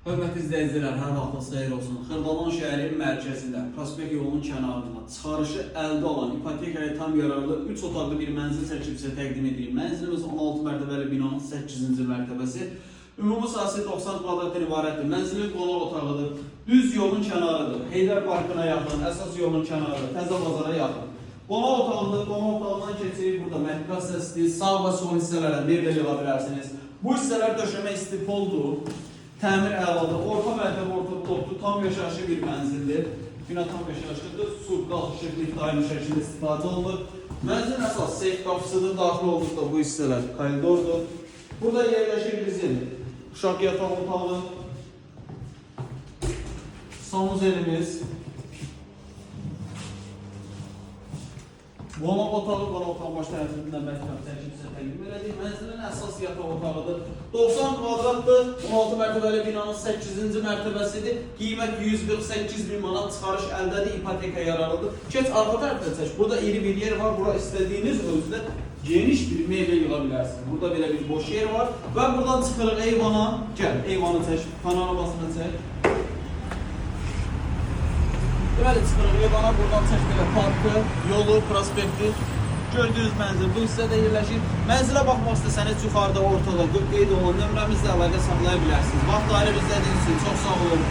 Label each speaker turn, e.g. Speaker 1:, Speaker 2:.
Speaker 1: Hörmətli izləyicilər, hər vaxtınız xeyir olsun. Xırdalan şəhərinin mərkəzində, prospekt yolunun kənarında çıxarışı əldə olan ipotekaya tam yararlı 3 otaqlı bir mənzil çəkib sizə təqdim edirik. Mənzilimiz 16 mərtəbəli binanın 8-ci mərtəbəsi. Ümumi sahəsi 90 kvadratdan ibarətdir. Mənzilin qonaq otağıdır. Düz yolun kənarıdır. Heydər Parkına yaxın, əsas yolun kənarı, Təzə Bazara yaxın. Qonaq otağıdır. Qonaq otağından keçirik. Burada mətbəx hissəsidir. Sağ və sol hissələrə mebel yığa bilərsiniz. Bu hissələr döşəmə istipoldur. Təmir əladır. Orta mərtəbə, orta blokdur. Tam yaşayışlı bir mənzildir. Bina tam yaşayışlıdır. Su, qaz, işıq, lift daimi şəkildə istifadə olunur. Mənzilin əsas seyf qapısıdır. Daxil olduqda bu hissələr koridordur. Burada yerləşir bizim uşaq yataq otağı, sanuzelimiz, qonaq otağı, qonaq otağının baş tərəfində mətbəx çəkib sizə təqdim elədik. Mənzilin əsas yataq otağıdır. 90 kvadratdır. 16 mərtəbəli binanın 8-ci mərtəbəsidir. Qiymət 148 min manat, çıxarış əldədir, ipoteka yararlıdır. Keç arxa tərəfdə çək. Burada iri bir yer var. Bura istədiyiniz ölçüdə geniş bir mebel yığa bilərsiniz. Burada belə bir boş yer var və buradan çıxırıq eyvana. Gəl, eyvanı çək, panoramasını çək. Deməli çıxırıq eyvana, buradan çək belə parkı, yolu, prospekti. Gördüyünüz mənzil bu hissədə yerləşir. Mənzilə baxmaq istəsəniz yuxarıda, ortada qeyd olunan nömrəmizlə əlaqə saxlaya bilərsiniz. Vaxt ayırıb izlədiyiniz üçün çox sağ olun.